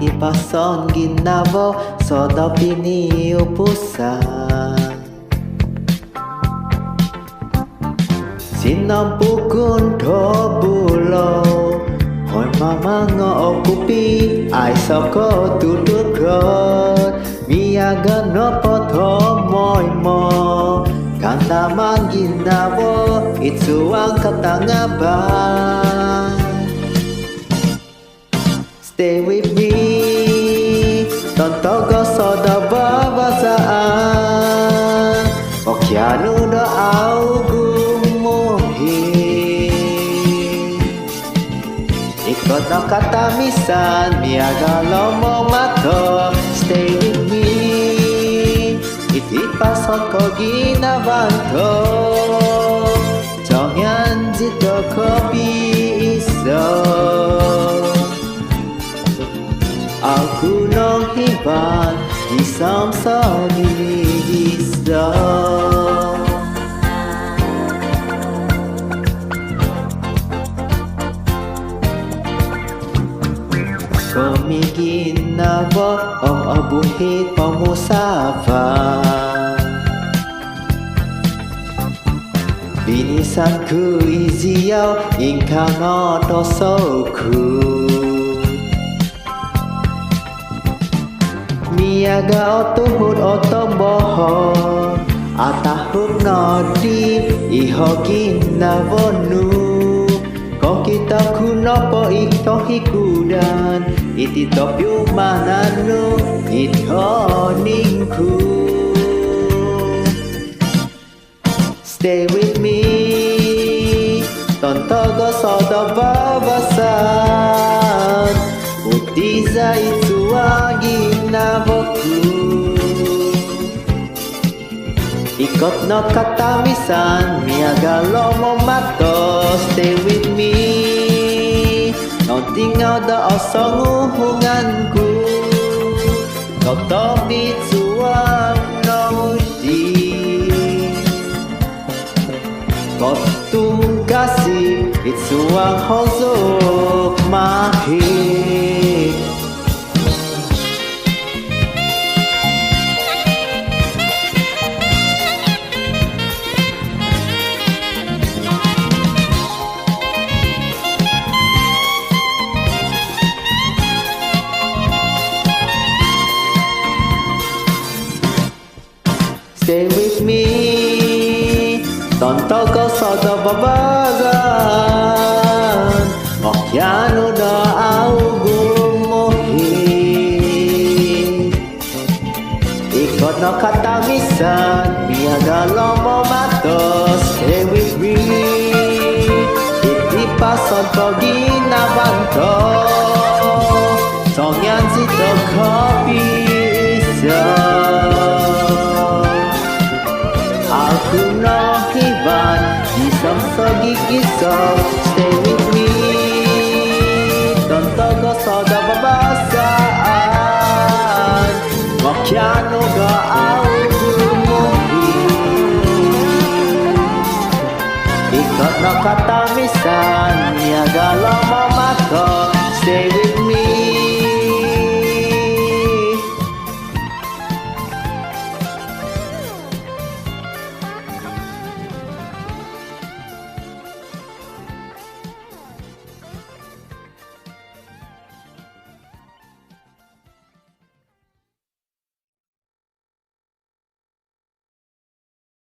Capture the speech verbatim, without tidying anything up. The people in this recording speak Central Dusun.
Ipason ginavo sodop piniupusan. Sinompukun do bulou, hoi mamango o kupi, aiso ko tutukon. Miaga nopo tomoimo, kanta maan ginavo id suang katangaban. Stay with me, tontok o sodop babazaan, okianu do au gumuhi. Ikot no katamisan, miaga lomomato. Stay with me, iti pason ko ginavo to. Songian zito kopiiso, au ku no hivan gisom sogigiso. Komi ginavo om obuhit pomusafan. Binisan ku iziau, ingkaa no tosou ku. Miaga o tuhun o tombohon, atahup no di iho ginavo nu. Kokito ku nopo i tohikudan, iti topiumanan nu id honing ku. Stay with me, tontok o sodop babazaan, utiza id suang ginavo ku. Ikot no katamisan, miaga lomomato. Stay with me, nontingau do o songuhungan ku. Totobi suang noudi, kotungkasi id suang hozou mahi. Stay with me, tontok o sodop babazaan, okianu do au gumuhi. Ikot no katamisan, miaga lomomato. Stay with me, iti pason ko ginavo to. Songian zito kopiiso, au ku no hivan gisom sogigiso. Stay with me, tontok o sodop babazaan, okianu do au gumuhi. Ikot no katamisan, miaga lomomato. Stay with